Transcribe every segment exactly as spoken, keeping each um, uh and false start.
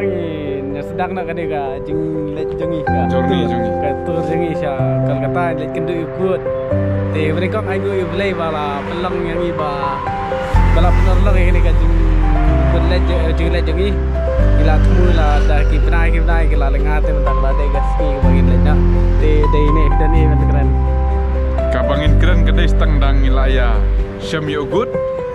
Ngi sdang na kane ka jingleit jong ngi, ka journey jong ngi, ka tour jong ngi sha Kolkata, leit kynduh ïa u Good. Te ba nyngkong ai nguh ïa U Blei ba la pynlong ïa ngi ba, ba la pynurlong ïa kane ka jing, jingleit, jingleit jong ngi. Ngi la thmu la da ki bnai ki bnai, ki la lynga, te mynta ka la dei ka sngi kaba ngin leit noh. Te dei ne ka don ne ban kren. Kaba ngin kren ka dei tang dang ngi la ïa shem ïa u Good.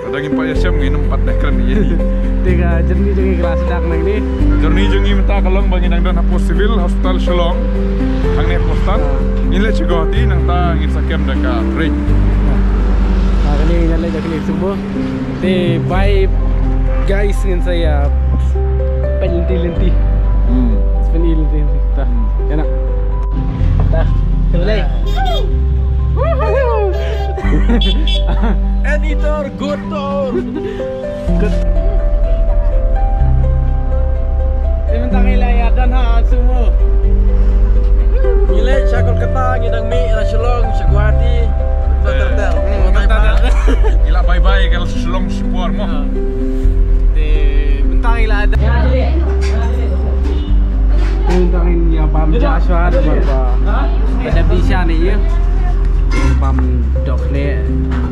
Lada ngim pat ïa shem ngin ym pat dei kren ïa. Te ka journey jong ngi ka la sdang nangne. Journey jong ngi mynta ka long ba ngi dang don hapoh Civil Hospital Shillong. Hangne hapoh stad. Ngin leit sha Guwahati, nangta ngin sa kem da ka train. Ah, kane ngin leit da kane sumbo. Te bye guys, ngin sa ïa peit lynti lynti. Hmm. Peit lynti lynti. Ta. Hmm. Ïa na. Ta. Khublei. Any tour, good tour. Good. Te mynta ngi la ïa don ha sumo. Ngi leit sha Kolkata, ngi dang mih na Shillong, sha Guwahati. Ter ter ter. Ngi la bye bye ka Shillong shipor mo. Te mynta ngi la don. Mynta ngi ïa bam ja shuwa da ba. Ba da bi sha ne ïa. Bam dok ne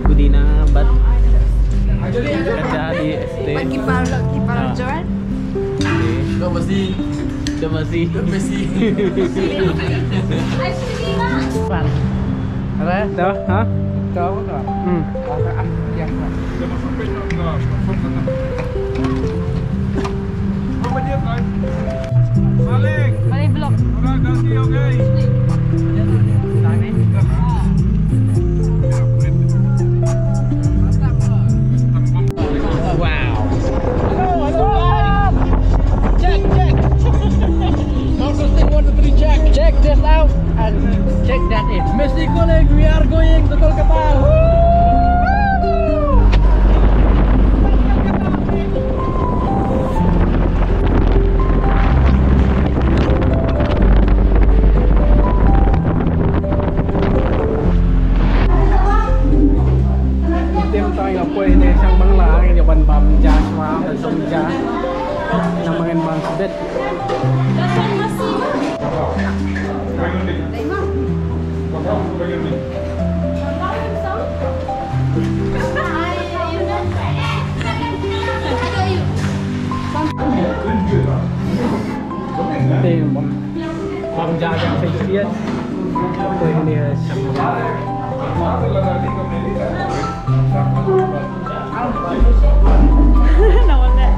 kudina bad. Kata di. Te. Bad ki pal, ki pal joran. Dok masi. Dok masi. Dok masi. Pan. Ada? Dah, ha? Dah, dah. Hmm. Ada, ah, ya, ya. Balik. Balik blok. Wow. Hello, hello, guys. Check, check. Count to three, one, two, three, check. Check this out and check that in. Missy Cooling, we are going to Kolkata. Woo! Tem tang ïa poi ne shang Bangla, ïa ban bam ja shuwa, ban song ja. Nang mangen bam sbet. Tem bam. Bam ja ja sa ïa. Poi ne shang. No wonder.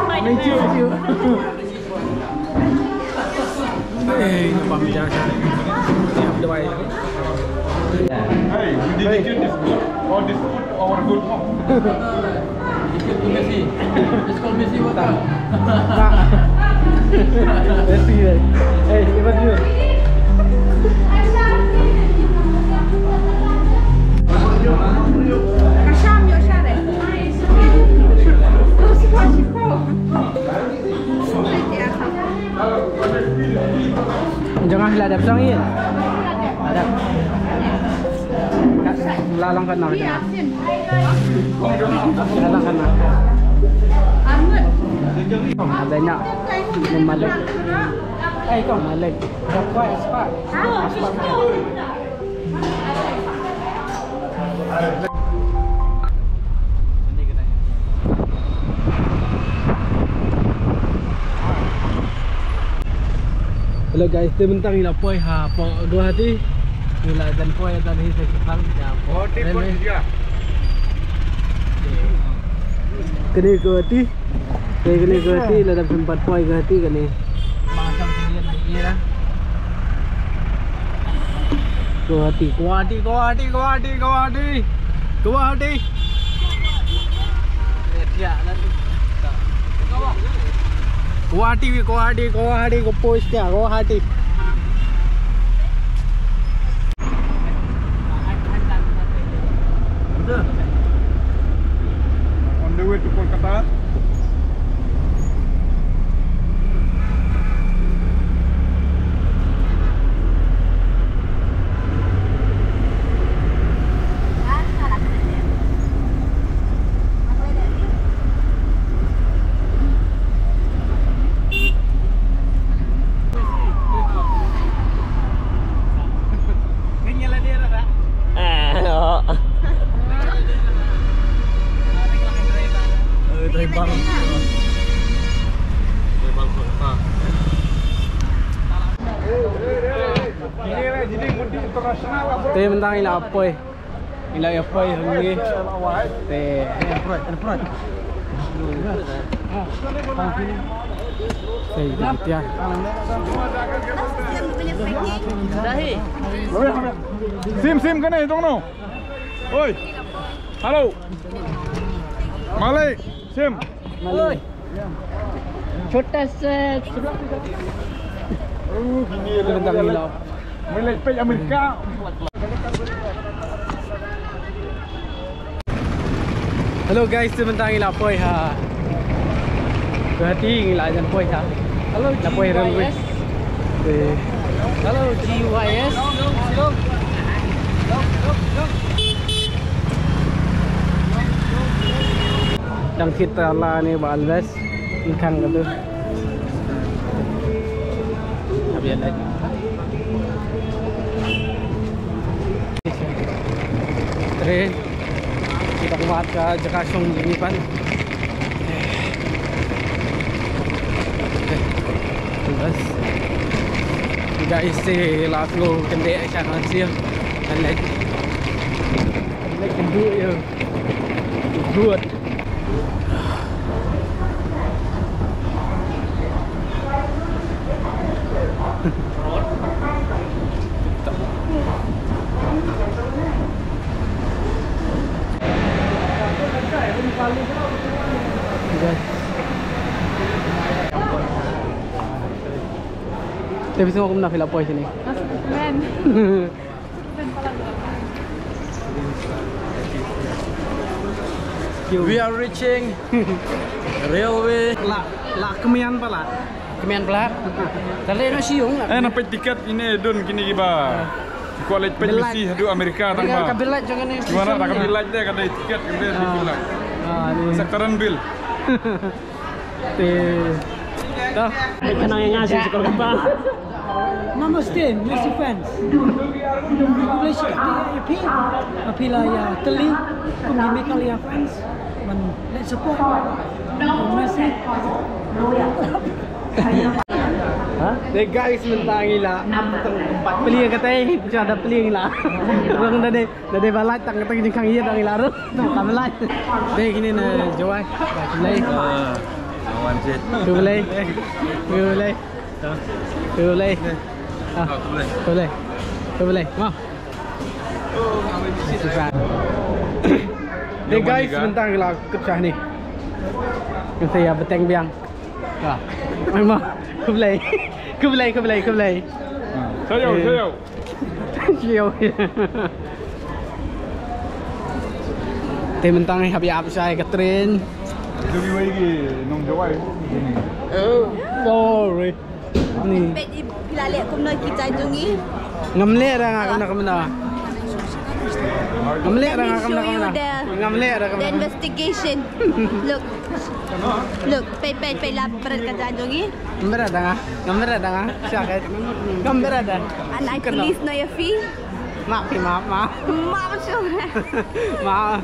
Spider-Man. Thank you, thank you. Hey, bam ja ja. Hey, we dedicate this book or this food to our good mom. Messi. It's called Messi water. Messi, right? Hey, even you. Kasham yo share. Jangan lah dap sang ye. Ada. La long kan na. La long kan na. Ada nya. Ni Malik. Eh, kau Malik. Kau Aspa. Aspa. Hello guys, te mynta ngi la poi hapoh Guwahati. Ngi la jan poi jan hi sa shipang hapoh Guwahati pun railway. Jia. Kane Guwahati. Kane, kane Guwahati, la dap sympat poi Guwahati kane. Guwahati, Guwahati, Guwahati, Guwahati, Guwahati. Guwahati. Guwahati, Guwahati, Guwahati, Guwahati. On the way to Kolkata. Te mynta ngi la poi. Ngi la ïa poi hangne. Te. Te ïa tiar. Sim, sim, kane, dong no. Oi. Hello. Malay, sim. Malay. Chota sa. Malay pej Amerika. Hello guys, te mynta ngi la poi ha Guwahati, ngi la jan poi ha. Hello, la poi railway. G Y S. Te. Hello, G Y S. Dang kit ta la ne ba always. Ngi khang ka tu. Abian dai. Train. Kita kuat ka jaka shong ni pan. Bas. Guys, te la slow kende sha kan sia. Kan lek. Kan lek kendu ya. Good. Te phi sngew kumno phi la poi shane? Nga sngewthuh kmen. We are reaching railway. La, la kmian palat. Kmian palat. Tale no siung la. Eh, na peit tiket ine don kine kiba. Ko leit peit misi haduh Amerika tang ba. Ka bill jong ne. Gimana, ka bill de, ka dei tiket, ka dei bill. Ah, ni. Sektoran bill. Te. Dah. Kena yang ngasih sekolah apa? Namaste, Messi fans. Congratulations to the A P. Apila ya teli, kum di Meghalaya fans. Man, let's support Messi. Ha? Dei guys, mynta ngi la. Peli kata, eh, peli ngi la. Orang dah dei. Da dei ba lait tang ka tang jingkhang ïa dang ïa la ruh. Ka ba lait. Dei kine na Jowai. Khublei. Ah, lawan jet. Khublei. Khublei. Khublei. Ah, khublei. Khublei. Khublei. Mo. Dei guys, mynta ngi la kut shah ni. Ngi sa ïa bteng biang. Ka. Mo. Khublei. Khublei, khublei, khublei. Shayo, shayo. Shayo. Te mynta ngi hap ïa ap shai ka train. Dei wei ki nong Jowai. Oh, sorry. Ni. Peit i phi la leh kumno ki jaiñ jong ngi. Ngam leh ra nga kumno kumno. Ngam leh ra nga kumno kumno. Ngam leh ra kumno. The investigation. Look. Look, peit, peit, peit la bret ka jaiñ jong ngi. Ngam bret da nga. Ngam bret da nga. Sha ka. Ngam bret da. An ai police no ya fi. Ma fi ma ma. Ma shu. Ma.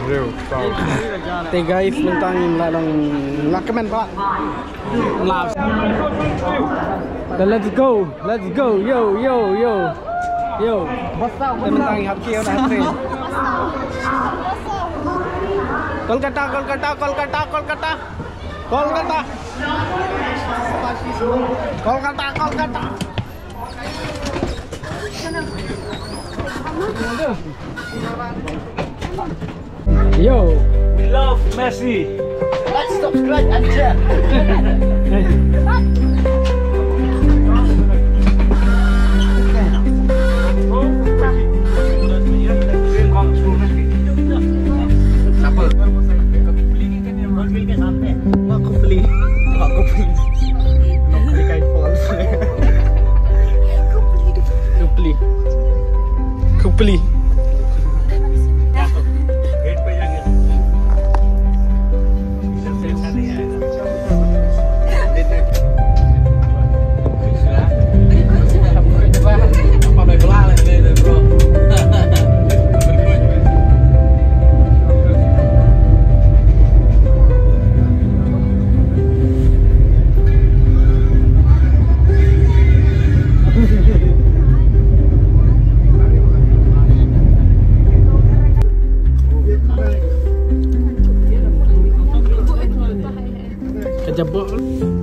Rew. Te guys, mynta ngin la dang la kmen ba. La. Let's go. Let's go, yo, yo, yo. Yo. Te mynta ngi hap kiew na train. Kolkata, Kolkata, Kolkata, Kolkata. Kolkata. Kolkata, Kolkata. Yo. We love Messi. Like, subscribe and share. Mak Kupli. Mak Kupli. Mak Kupli kai false. Kupli. Kupli. Jabol.